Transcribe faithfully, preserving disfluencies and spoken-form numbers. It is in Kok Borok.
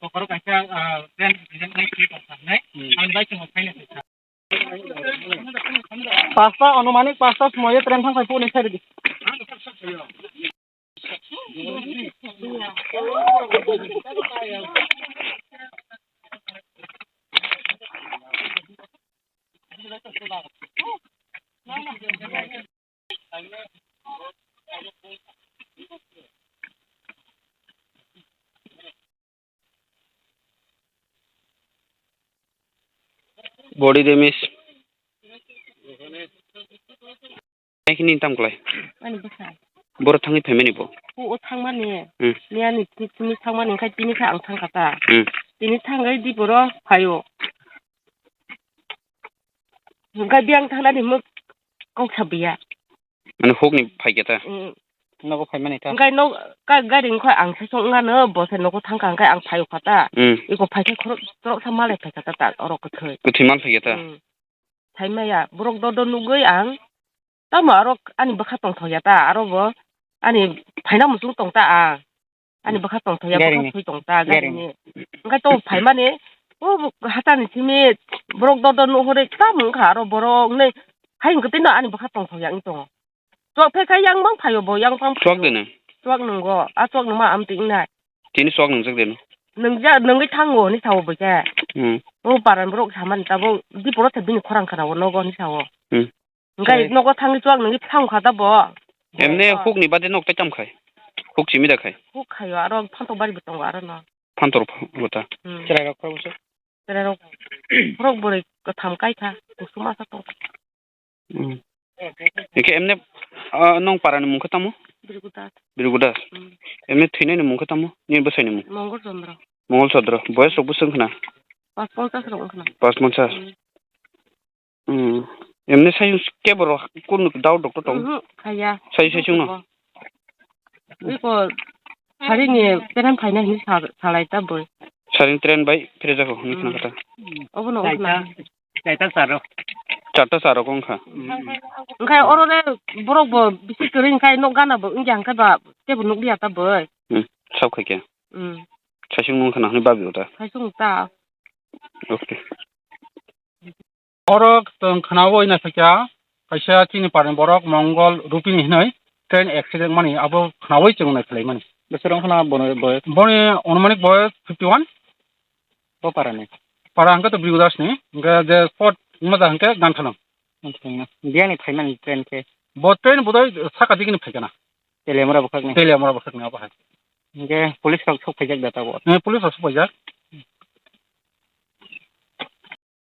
Kokoro kaisa, ah, friend, friend nai twi tong sanai. Hmm. Ang bai chwng phaina khe sa. Pasta, anumanik pasta somoyo train thang phai phone sai rwdi. Body damage. Naikhe nini tamo klai? Ani bwsa. Boro thangwi phaimani bo? O, o thangmani. Hmm. Miyani tini, tini thangmani, hwnkhe tini khe ang thangkha ta. Hmm. Tini thangwi di boro phaio. Hwnkhe biyang thangnani mwk kok sabiya. Mane hukni phaikhe ta? Mm. Nogo phaimani ta? Hwnkhe nok, ka, gari wngkha ang sesong wngano, bo se nogo thangkha, hwnkhe ang phaio kha ta. Mm. Iko phaikhe khorok, khoroksa malai phaikha ta, ta, oro kwthwi. Kwthwi mal phaikhe ta? Mm. Phaimaya, borok dor dor nugwi ang, tamo aro ani bwkha tongthokya ta, aro bo ani phaina muchung tong ta ang. Ani bwkha tongthokya, bwkha thwi tong ta, gari ni. Hwnkhe to phaimani, o hachani simi borok dor dor nuhuri tamo wngkha aro borok wngnai hai hwnkhe tino ani bwkha tongthokya wng tongo. Chwk phe kha yang bang phaio bo, yang bang phaio. Chwk de nung? Chwk nungo, a chwk nungma amtwi wngnai. Tini chwk nungjak de nung? Nungja, nungwi thango hinwi sao bo khe. Hmm. O paran borok samani tabuk di borok se bini khorang khana o nogo hinwi sao. Hmm. Hwnkhe nogo thangwi chwk nungwi thang kha ta bo. Emne hukni bade nok tei tamo khai? Huk simi da khai? Huk khaio, aro phantok bari bo tongo aro no. Phantor bo ta? Hmm. Chwrairok khoroksa? Chwrairok khorok bwrwi kwtham kai kha, kuchuk masa tong kha. Hmm. Hwnkhe emne, ah, nong parani mung khe tamo? Birgu Das. Birgu Das. Hmm. Emne thwinani mung khe tamo? Nini bwsaini mung? Mongol Chandra. Mongol Chandra. Boyes rok bwswk wngkha na? Pas ponchas rok wngkha na. Pas ponchas? Hmm. Hmm. Emne sayung kebo rok kun dao doctor tong? Mhm, khaya. Sayung sayung no? Iko sarini train phaina hinwi sa-, salai ta boi. Saring train bai phirajak hinwi khna kha ta. Obo no wngkha na. Chaita charo. Chaita charo wngkha. Hwnkhe oro le borok bo bisi kwrwi hwnkhe nok gana bo wngya hwnkhe ba tebo nukliya ta boi. Hmm. Sab khai khe. Hmm. Saisung wngkha na hinwi babi o ta. Saisung ta. Okay. Oro chwng khnaui naisakya kaisa chini parni borok Mongol Rupini hinwi train accident mani abo khnaui chwng naikhwlai mani. Bwswk wngkha na bono boyos? Boni anumanik boyos fifty one. Bo parani? Para hwnkhe to Birgu Das ni, hwnkhe je spot wngma ja hwnkhe Ganthano. Ganthano. Biyani phaimani train khe? Bo train bodoi saka digini phaikana. Teliamura bwkhakni? Teliamura bwkhakni abo hai. Hwnkhe police rok sok phaijak da tabuk? Eh, police rok sok phaijak.